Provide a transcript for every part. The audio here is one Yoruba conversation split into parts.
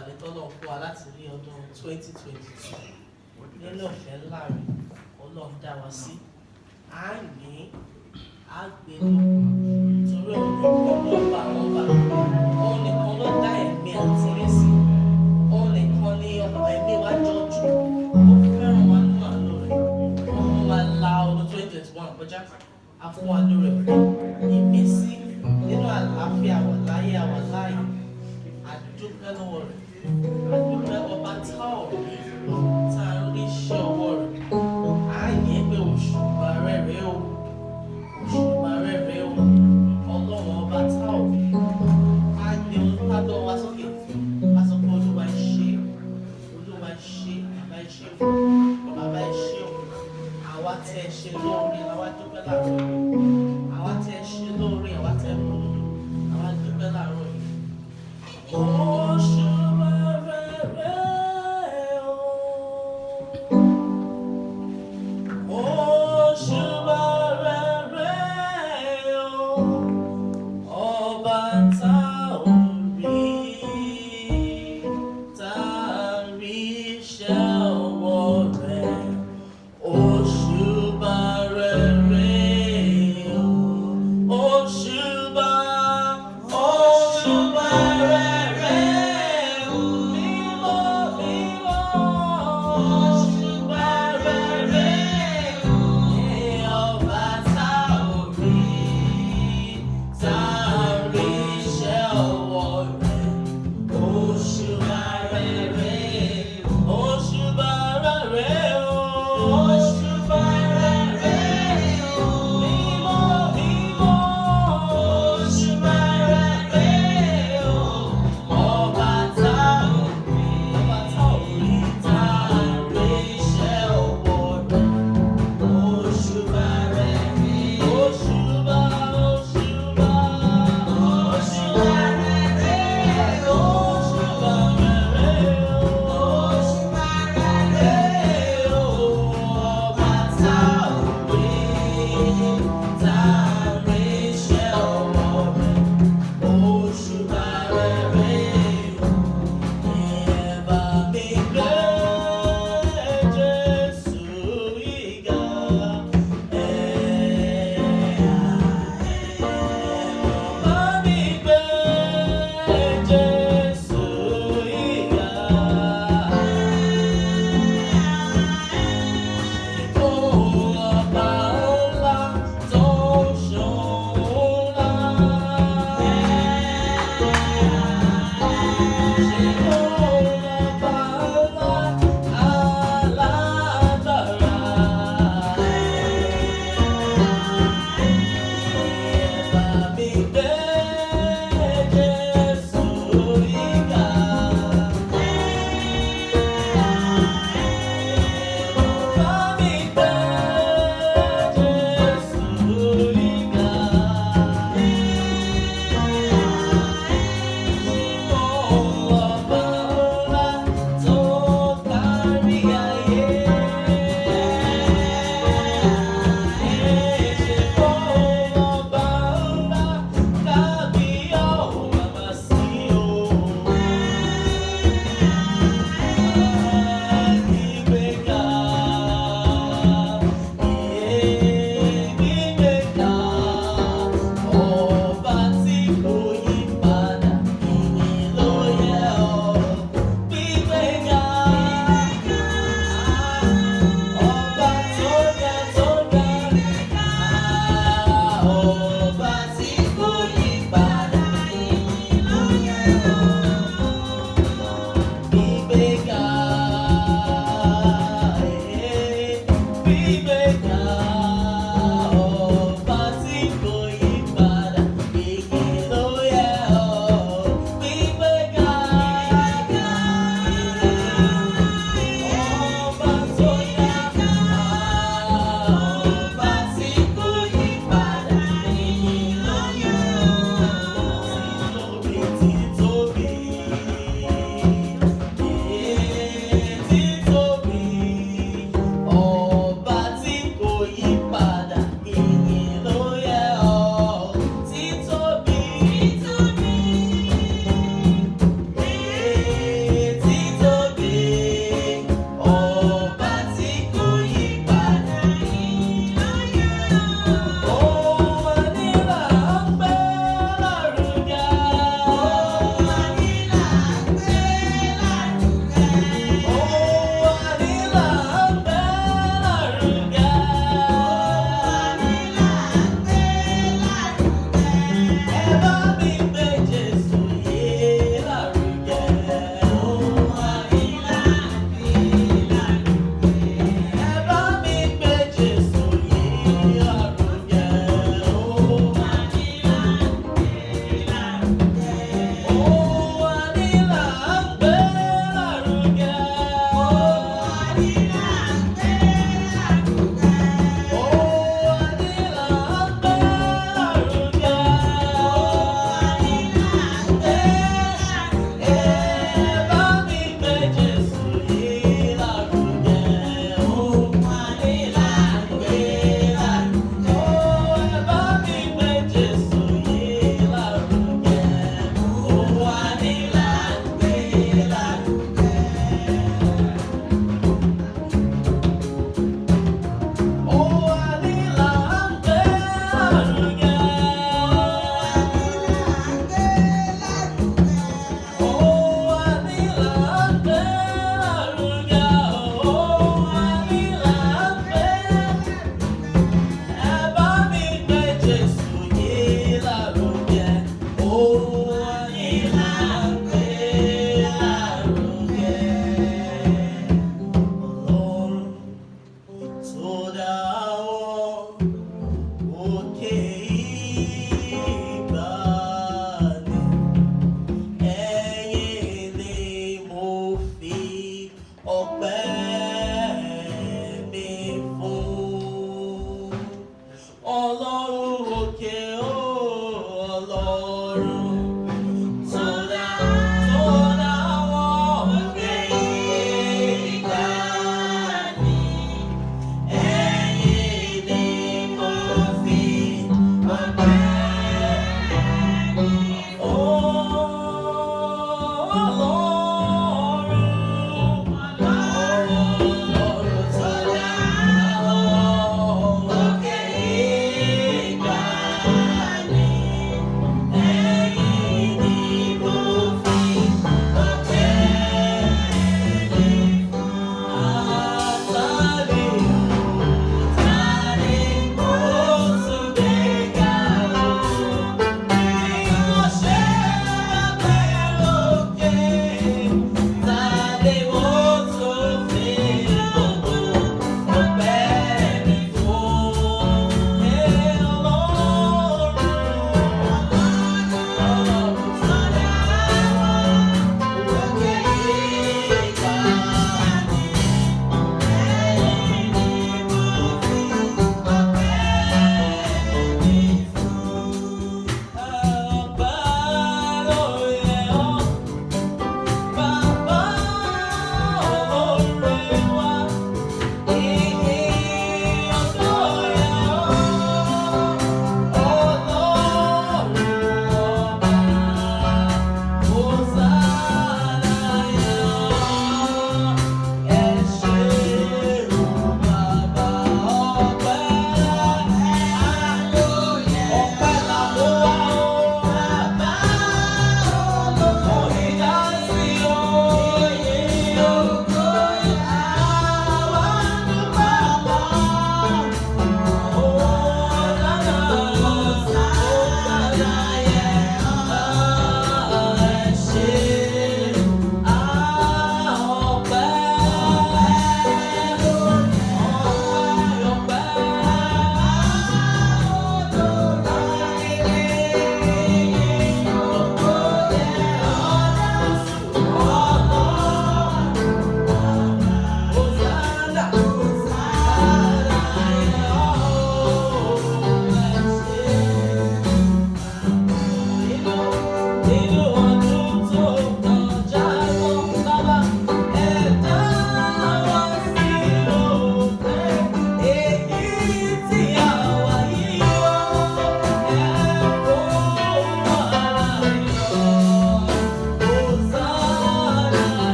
Ìfọ̀kànbalẹ̀ tọ́lọ́run fún wa láti rí ọdún 2022 nínú ọ̀fẹ́ ńlá rẹ̀, Ọlọ́run dá wa sí. À ń yìn, á gbé lọ torí òun nìkan ló bá àwọn ọba, òun nìkan ló dá ẹ̀mí àti eré sí, òun nìkan ní ọkàn ẹ̀mí wa jọjú. Ó fẹ́ràn wa nínú àánú rẹ̀, ó mú wa la ọdún 2021 kọjá, á fún wa lórí ọ̀fẹ́ ìmísí nínú àlàáfíà wà láyé àwà láàyè. Àdúpẹ́ lọ́wọ́ rẹ̀, àdúpẹ́ ọba tá ò rí, tá a rí iṣẹ́ ọwọ́ rẹ̀. À ń yìn pé òṣùbà rẹ̀ rèé o, òṣùbà rẹ̀ rèé o, Ọlọ́run ọba tá ò rí. Á gbé olùkádọ́ wa sókè, á sọ pé Olúwa ẹ ṣé, Olúwa ẹ ṣé, bàbá ẹ ṣé o, bàbá ẹ ṣé o. Àwa tí ẹ ṣe lóore làwa dúpẹ́ láàárọ̀ yìí, àwa tí ẹ ṣe lóore, àwa tí ẹ mú lò, àwa dúpẹ́ láàárọ̀ yìí. Òṣùbà rẹ̀ rèé o. Òṣùbà rẹ̀ rèé o, ọba tá ò rí, tá a rí iṣẹ́ ọwọ́ rẹ̀. Òṣùbà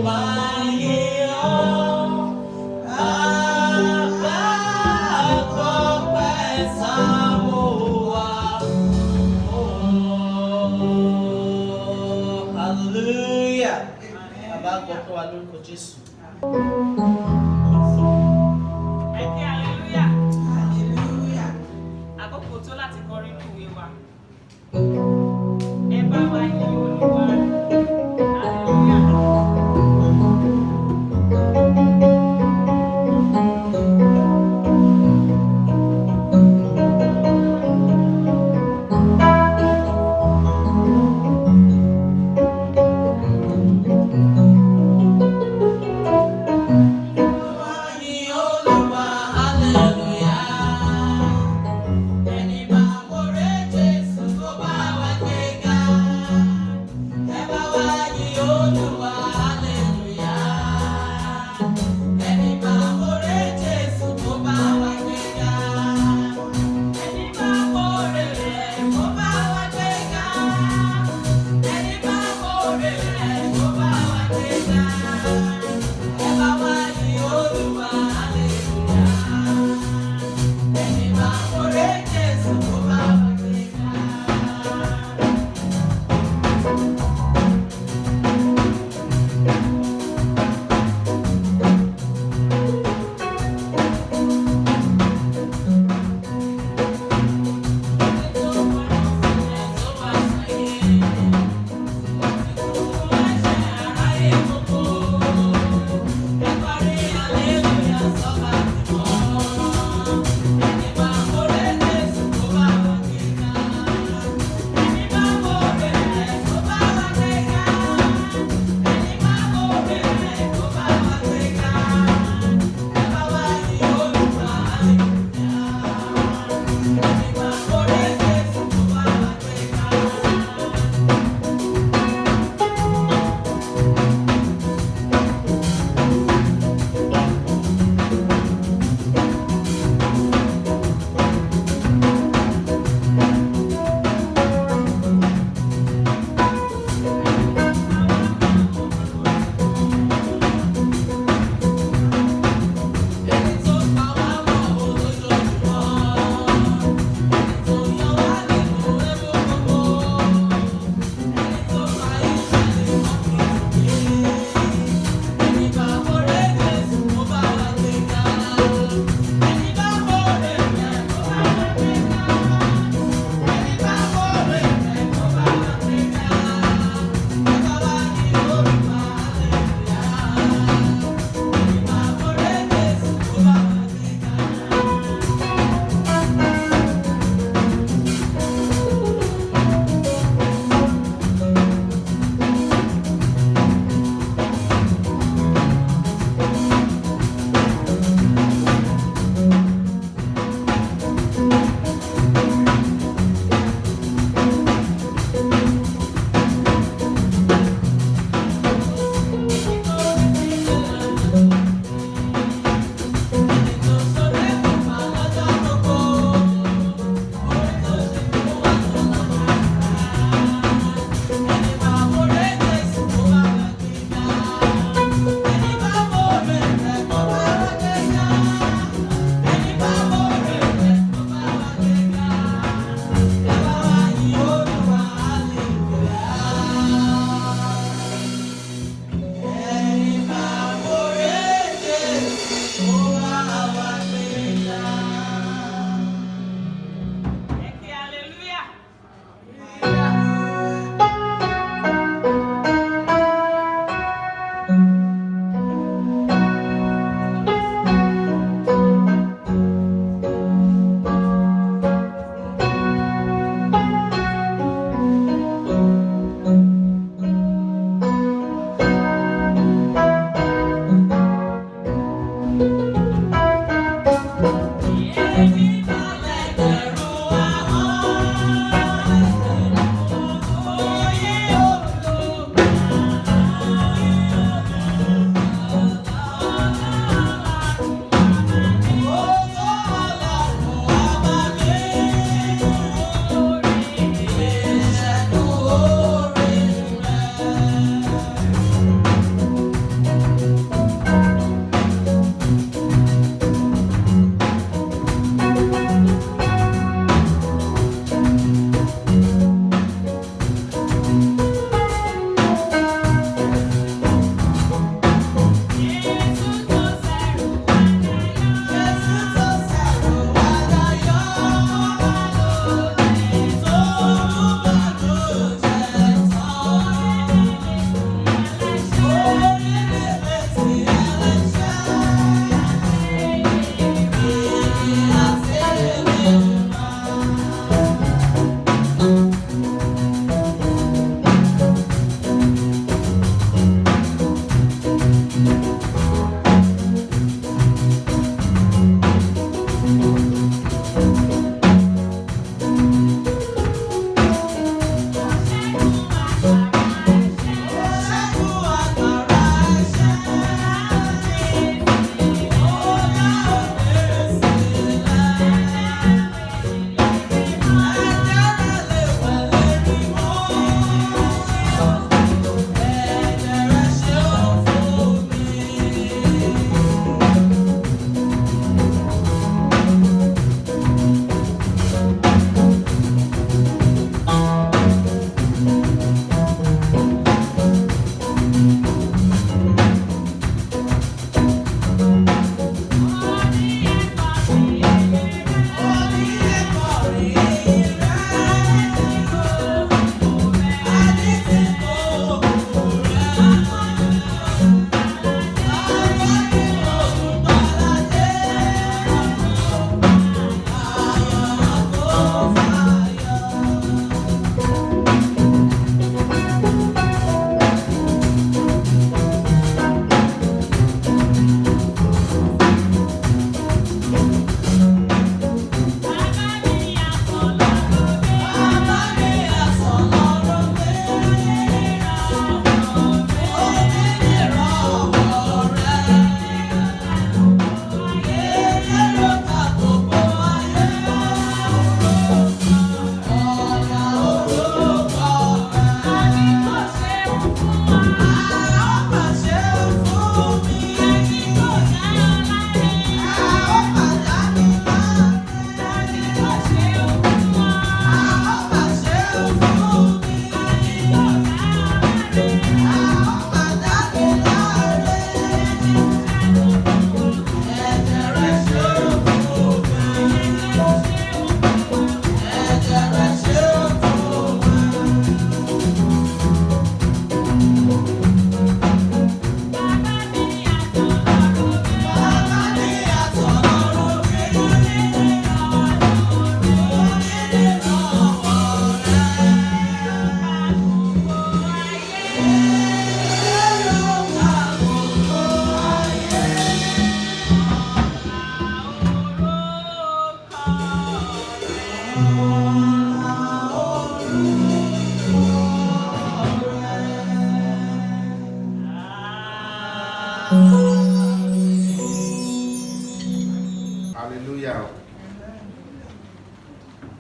máa yìn ọ́. Bàbá gbọ́pẹ́ sámú wa. Oh, hallelujah. Bàbá gbọ́pẹ́ wa lórúkọ Jésù. Ẹ ké hallelujah. Hallelujah. Àkókò tó láti kọrin inú ìwé wa. Ẹ bá wa yin Olúwa. Hallelujah. Yìn Olúwa, hallelujah. Ẹni bá mọ̀rẹ́ Jésù kó bá wa gbéga. Ẹ bá wa yìn Olúwa, hallelujah. Ẹni bá mọ̀rẹ́ Jésù kó bá wa gbéga. Ẹni bá mọ̀rẹ́ rẹ̀ kó bá wa gbéga. Ẹni bá mọ̀rẹ́ rẹ̀ kó bá wa gbéga. Ẹ bá wa yìn Olúwa, hallelujah. Ẹni bá mọ̀rẹ́ Jésù kó bá wa gbéga.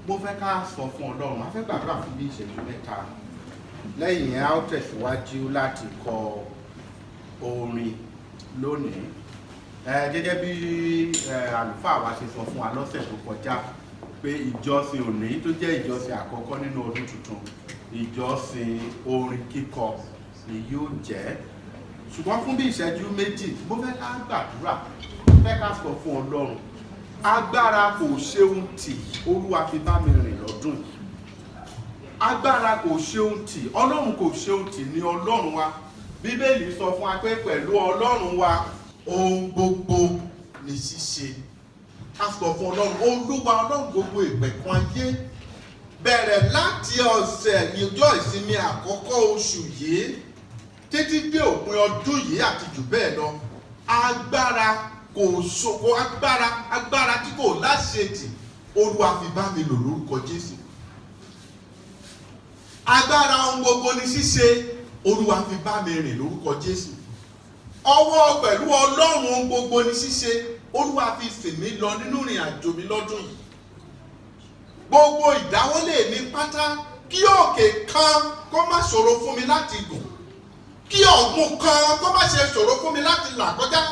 Mo fẹ́ ká sọ fún Ọlọ́run, a fẹ́ gbàdúrà fún bí ìṣẹ́jú mẹ́ta. Lẹ́yìn yẹn, a ó tẹ̀síwájú láti kọ orin lónìí. Gẹ́gẹ́ bí àlùfáà wa ṣe sọ fún wa lọ́sẹ̀ tó kọjá pé ìjọsìn òní tó jẹ́ ìjọsìn àkọ́kọ́ nínú ọdún tuntun, ìjọsìn orin kíkọ ni yóò jẹ́. Ṣùgbọ́n fún bí ìṣẹ́jú méjì, mo fẹ́ ká gbàdúrà, mo fẹ́ ká sọ fún Ọlọ́run. Agbára kò ṣeun tì, Olúwa fi bá mi rìn lọ́dún yìí. Agbára kò ṣeun tì, Ọlọ́run kò ṣeun tì ní Ọlọ́run wa. Bíbélì sọ fún wa pé pẹ̀lú Ọlọ́run wa, ohun gbogbo ní ṣíṣe. Ká sọ fún Ọlọ́run, Olúwa Ọlọ́run gbogbo ìpẹ̀kun ayé, bẹ̀rẹ̀ láti ọ̀sẹ̀ ìjọ ìsinmi àkọ́kọ́ oṣù yìí títí dé òpin ọdún yìí àti jù bẹ́ẹ̀ lọ. Agbára kò ṣoko, agbára, agbára tí kò láṣetì, Olúwa fi bá mi lò lórúkọ Jésù. Agbára ohun gbogbo ní ṣíṣe, Olúwa fi bá mi rìn lórúkọ Jésù. Ọwọ́ pẹ̀lú Ọlọ́run ohun gbogbo ní ṣíṣe, Olúwa fi sìn mí lọ nínú ìrìn àjò mi lọ́dún yìí. Gbogbo ìdáwọ́lé mi pátá, kí òkè kan kó má ṣòro fún mi láti gùn, kí ọ̀gbun kan kó má ṣe ṣòro fún mi láti là kọjá,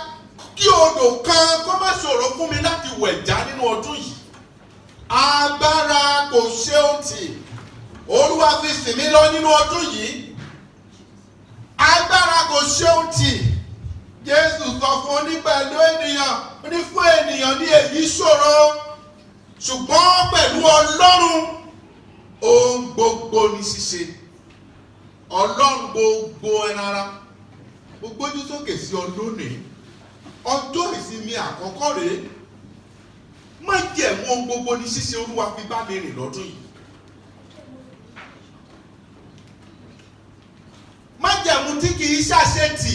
kí odò kan kó má ṣòro fún mi láti wẹ̀já nínú ọdún yìí. Agbára kò ṣeun tì, Olúwa fi sìn mí lọ nínú ọdún yìí. Agbára kò ṣeun tì. Jésù sọ fún onípẹ̀lú ènìyàn, ó ní fún ènìyàn ní èyí ṣòro, ṣùgbọ́n pẹ̀lú Ọlọ́run ohun gbogbo ní ṣíṣe. Ọlọ́run gbogbo ẹran ara, mo gbójú sókè sí ọ lónìí. Ọjọ́ ìsinmi àkọ́kọ́ rèé. Májẹ̀mú ohun gbogbo ní ṣíṣe, Olúwa fi bá mi rìn lọ́dún yìí. Májẹ̀mú tí kì í ṣàṣetì,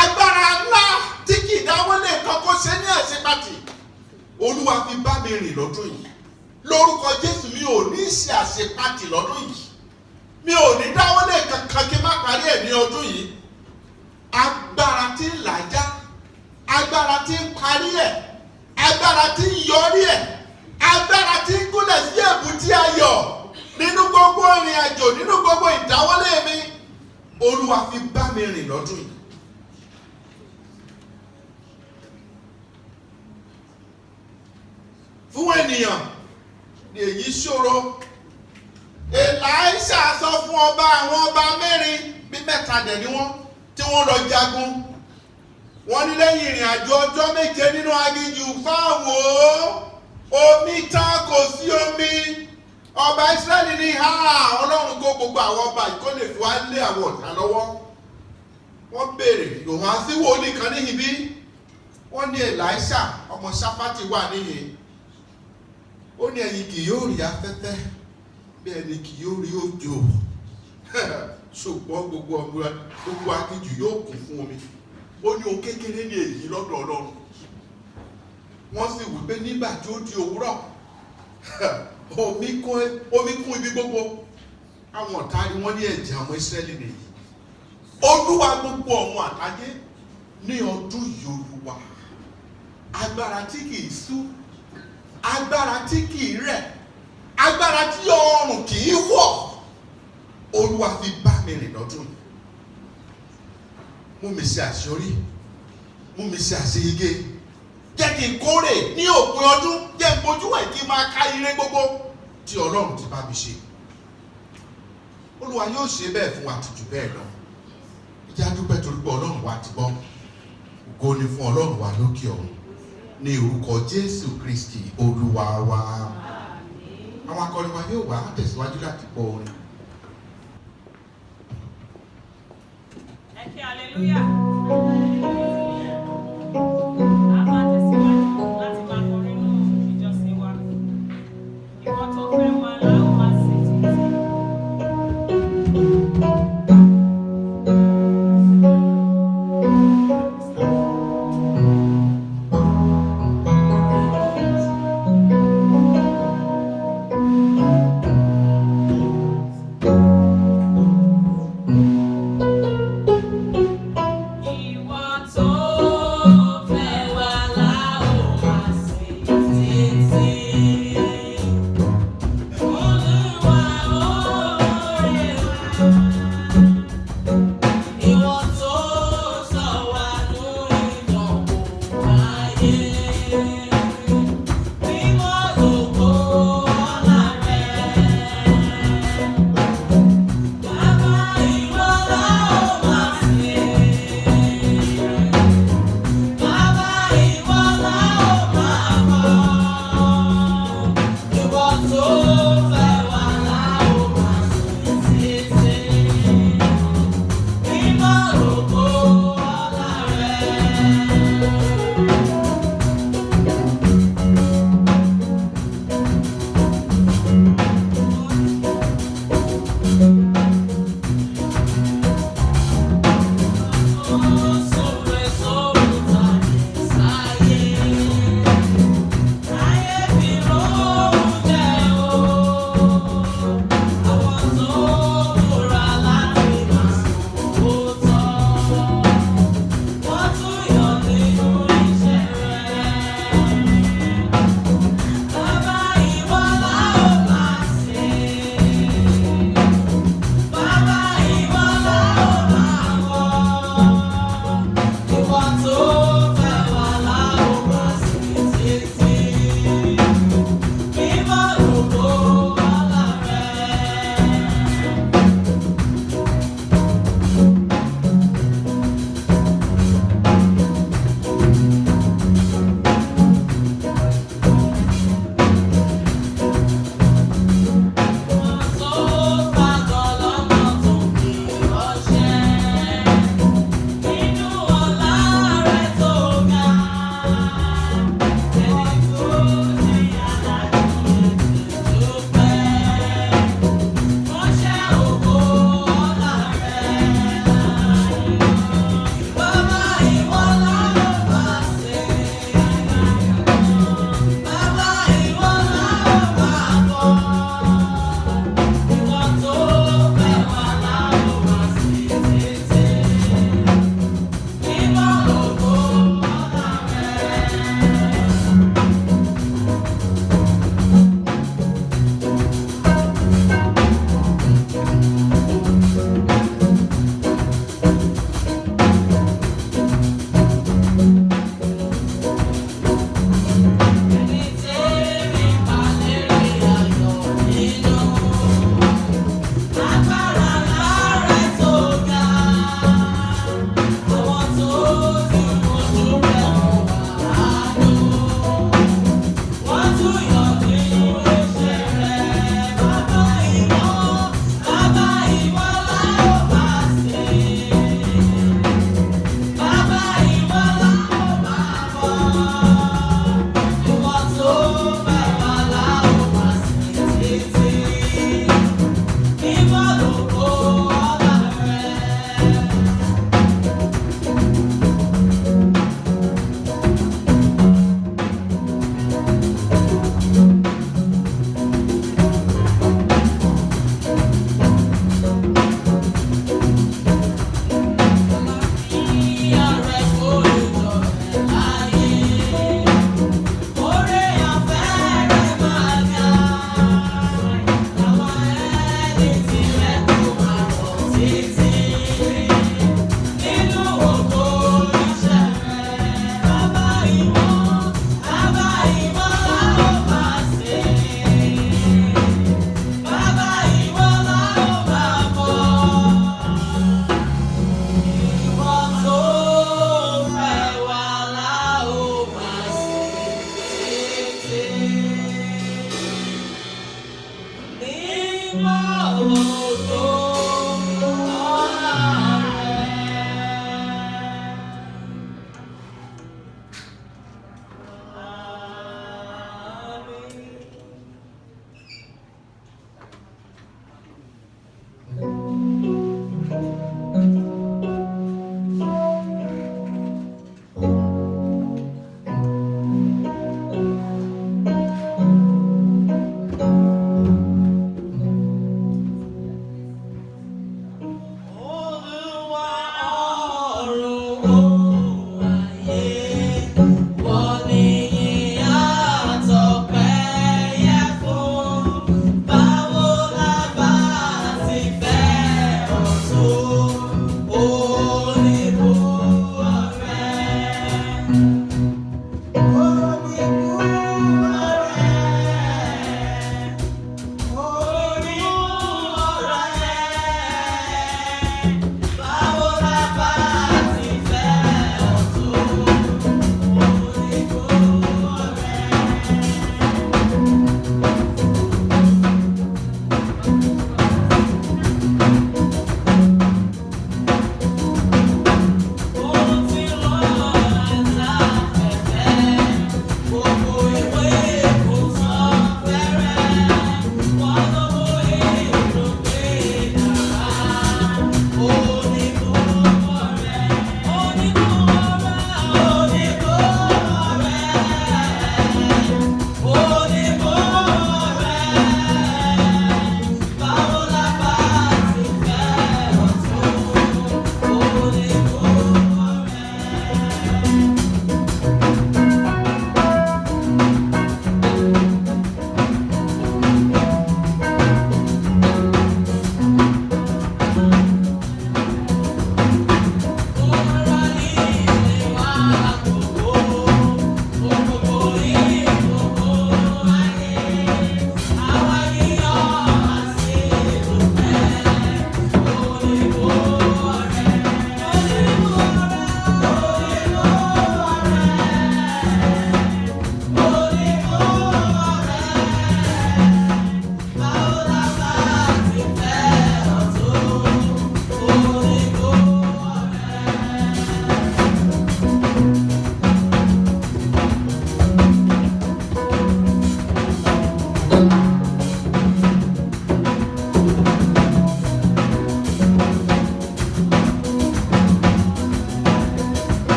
agbára ńlá tí kì í dáwọ́lé nǹkan kó ṣe ní àṣepatì, Olúwa fi bá mi rìn lọ́dún yìí. Lórúkọ Jésù, mi ò ní ṣe àṣepatì lọ́dún yìí. Mi ò ní dáwọ́lé kankan kí n má parí ẹ̀ ní ọdún yìí. Agbára tí ń làjá, agbára tí ń parí ẹ̀, agbára tí ń yọrí ẹ̀, agbára tí ń gúnlẹ̀ sí èbúté ayọ̀ nínú gbogbo ìrìn àjò, nínú gbogbo ìdáwọ́lé mi, Olúwa fi bá mi rìn lọ́dún yìí. Fún ènìyàn ni èyí ṣòro. Èlíṣà sọ fún ọba àwọn ọba mẹ́rin bí mẹ́ta dẹ̀ ni wọ́n tí wọ́n lọ jagun. Wọ́n ní lẹ́yìn ìrìn àjò ọjọ́ méje nínú aginjù fáwọn omi tán, kò sí omi. Ọba Ísírẹ́lì ní ha, Ọlọ́run kó gbogbo àwọn ọba yìí kó lè fi wá lé àwọn ọ̀tá lọ́wọ́. Wọ́n béèrè yòhán sí wòlíì kan níhìn-ín. Wọ́n ní Èlíṣà ọmọ Ṣáfátì wà níhìn-ín. Ó ní ẹ̀yin kì yóò rí afẹ́fẹ́, bẹ́ẹ̀ ni kì yóò rí òjò, ṣùgbọ́n gbogbo aginjù yóò kún fún omi. Ó ní ohun kékeré ní èyí lọ́dọ̀ Ọlọ́run. Wọ́n sì wí pé nígbà tí ó di òwúrọ̀, omi kún ibi gbogbo. Àwọn ọ̀tá rí wọ́n ní ẹ̀jẹ̀ àwọn Ísírẹ́lì nìyí. Olúwa gbogbo ọ̀run àtayé ní ọdún yìí, Olúwa, agbára tí kì í sú, agbára tí kì í rẹ̀, agbára tí ọrùn kì í wọ̀, Olúwa fi bá mi rìn lọ́dún yìí. Mú mi ṣe àṣeyọrí, mú mi ṣe àṣeyege, jẹ́ kí n kórè ní òpin ọdún, jẹ́ n bojú ẹ̀ kí n máa ka ire gbogbo tí Ọlọ́run ti bá mi ṣe. Olúwa yóò ṣe bẹ́ẹ̀ fún wa àti jù bẹ́ẹ̀ lọ. Ẹ jẹ́ á dúpẹ́ torí pé Ọlọ́run wa ti gbọ́. Ògo ni fún Ọlọ́run wa lókè ọ̀run. Ní orúkọ Jésù Kristi Olúwa wa. Àwọn akọrin wa yóò wá tẹ̀síwájú láti kọ orin. Ẹ kí hallelujah. A máa tẹ̀síwájú láti máa kọrin nínú ìjọsìn wa. Ìwọ tó fẹ́ wa la ó máa sìn títí.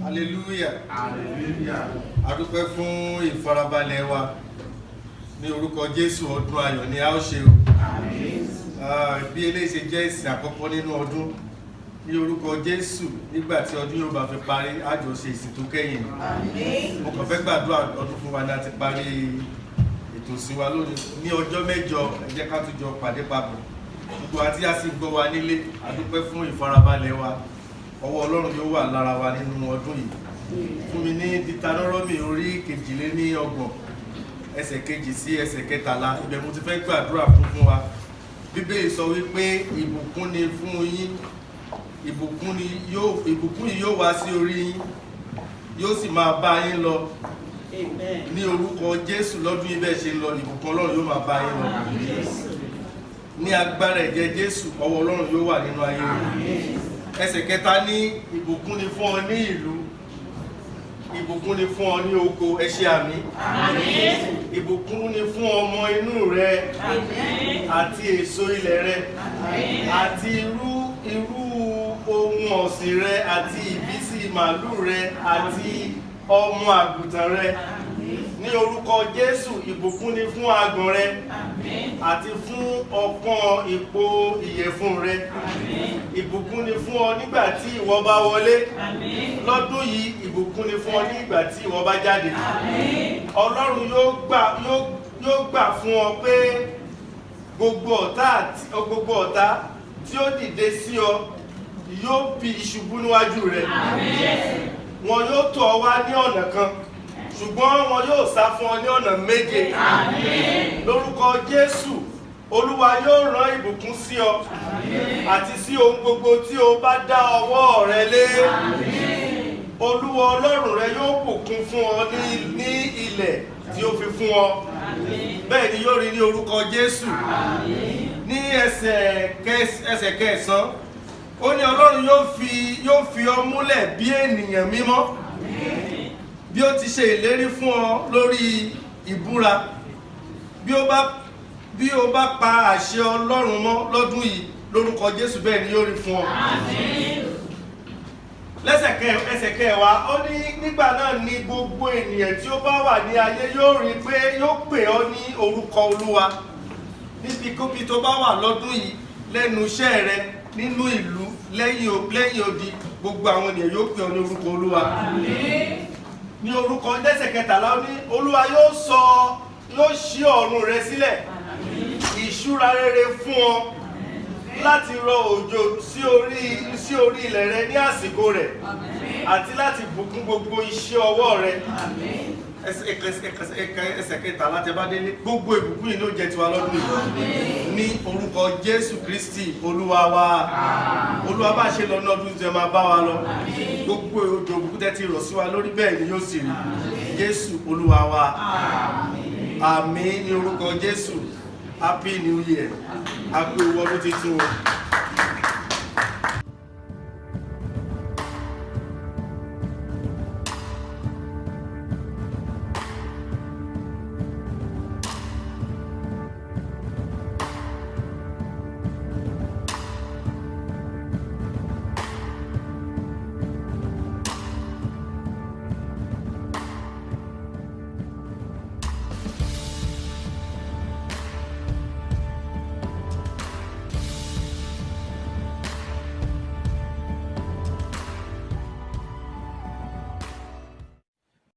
Hallelujah. Hallelujah. A dúpẹ́ fún ìfarabalẹ̀ wa ní orúkọ Jésù. Ọdún ayọ̀ ni a ó ṣe o. Ah, bí eléyìí ṣe jẹ́ ìsìn àkọ́kọ́ nínú ọdún, ní orúkọ Jésù, nígbà tí ọdún yóò bá fi parí, a jọ ṣe ìsìn tó kẹ́yìn. Mo kàn fẹ́ gbàdúrà ọdún fún wa ní a ti parí ètò ìsìn wa lónìí. Ní ọjọ́ 8, ẹ jẹ́ ká tún jọ pàdé papọ̀. Gbogbo àti a sì gbọ́ wa nílé, a dúpẹ́ fún ìfarabalẹ̀ wa. Ọwọ́ Ọlọ́run yóò wà lára wa nínú ọdún yìí. Fún mi ní Deuteronomy orí 32, ẹsẹ̀ 2 sí ẹsẹ̀ 13. Ibẹ̀ mo ti fẹ́ gbàdúrà fún wa. Bíbélì sọ wípé ìbùkún ni fún yín, ìbùkún yìí yóò wá sí orí yín, yóò sì máa bá yín lọ. Ní orúkọ Jésù, lọ́dún yìí, bẹ́ẹ̀ ṣe ń lọ, ìbùkún Ọlọ́run yóò máa bá yín lọ. Ní agbára ẹ̀jẹ̀ Jésù, ọwọ́ Ọlọ́run yóò wà nínú ayé rẹ̀. Ẹsẹ̀ 3 ní ìbùkún ni fún ọ ní ìlú, ìbùkún ni fún ọ ní oko. Ẹ ṣe àmín. Ìbùkún ni fún ọmọ inú rẹ àti èso ilẹ̀ rẹ àti irú irú ohun ọ̀sìn rẹ àti ìbísí màálù rẹ àti ọmọ àgùntàn rẹ. Ní orúkọ Jésù, ìbùkún ni fún agbọ̀n rẹ àti fún ọpọ́n ìpò ìyẹ̀fun rẹ. Ìbùkún ni fún ọ nígbà tí ìwọ bá wọlé lọ́dún yìí, ìbùkún ni fún ọ nígbà tí ìwọ bá jáde. Ọlọ́run yóò gbà fún ọ pé gbogbo ọ̀tá tí ó dìde sí ọ yóò bí ìṣubú níwájú rẹ. Wọn yóò tọ̀ ọ́ wá ní ọ̀nà kan, ṣùgbọ́n wọn yóò sá fún ọ ní ọ̀nà méje. Lórúkọ Jésù, Olúwa yóò rán ìbùkún sí ọ àti sí ohun gbogbo tí o bá dá ọwọ́ rẹ lé. Olúwa Ọlọ́run rẹ yóò bùkún fún ọ ní ilẹ̀ tí ó fi fún ọ. Bẹ́ẹ̀ ni yóò rí ní orúkọ Jésù. Ní ẹsẹ̀ kẹsàn-án, ó ní Ọlọ́run yóò fi ọ múlẹ̀ bí ènìyàn mímọ́, bí ó ti ṣe ìlérí fún ọ lórí ìbúra, bí ó bá pa àṣẹ Ọlọ́run mọ́ lọ́dún yìí. Lórúkọ Jésù, bẹ́ẹ̀ ni yóò rí fún ọ. Lẹ́sẹ̀ kẹwàá, ó ní nígbà náà ni gbogbo ènìyàn tí ó bá wà ní ayé yóò rí pé yóò pè ọ́ ní orúkọ Olúwa. Níbikíbi tó bá wà lọ́dún yìí, lẹ́nu iṣẹ́ rẹ, nínú ìlú, lẹ́yìn odi, gbogbo àwọn ènìyàn yóò pè ọ́ ní orúkọ Olúwa. Ní orúkọ lẹ́sẹ̀ kẹtàlá, ó ní Olúwa yóò ṣí ọ̀run rẹ sílẹ̀, ìṣúra rere fún ọ, láti rọ òjò sí orí ilẹ̀ rẹ ní àsìkò rẹ̀, àti láti bùkún gbogbo iṣẹ́ ọwọ́ rẹ. Ẹsẹ̀ kẹtàlá tẹ bá délé. Gbogbo ìbùkún yìí ló jẹ́ tiwa lọ́dún yìí ní orúkọ Jésù Kristi Olúwa wa. Olúwa, bá ṣe lọ ní ọdún tí ẹ máa bá wa lọ, gbogbo òjò òbùkún tẹ́ ti rọ̀ sí wa lórí, bẹ́ẹ̀ ni yóò sì rí. Jésù Olúwa wa, àmín ní orúkọ Jésù. Happy New Year! Happy ọdún tuntun o.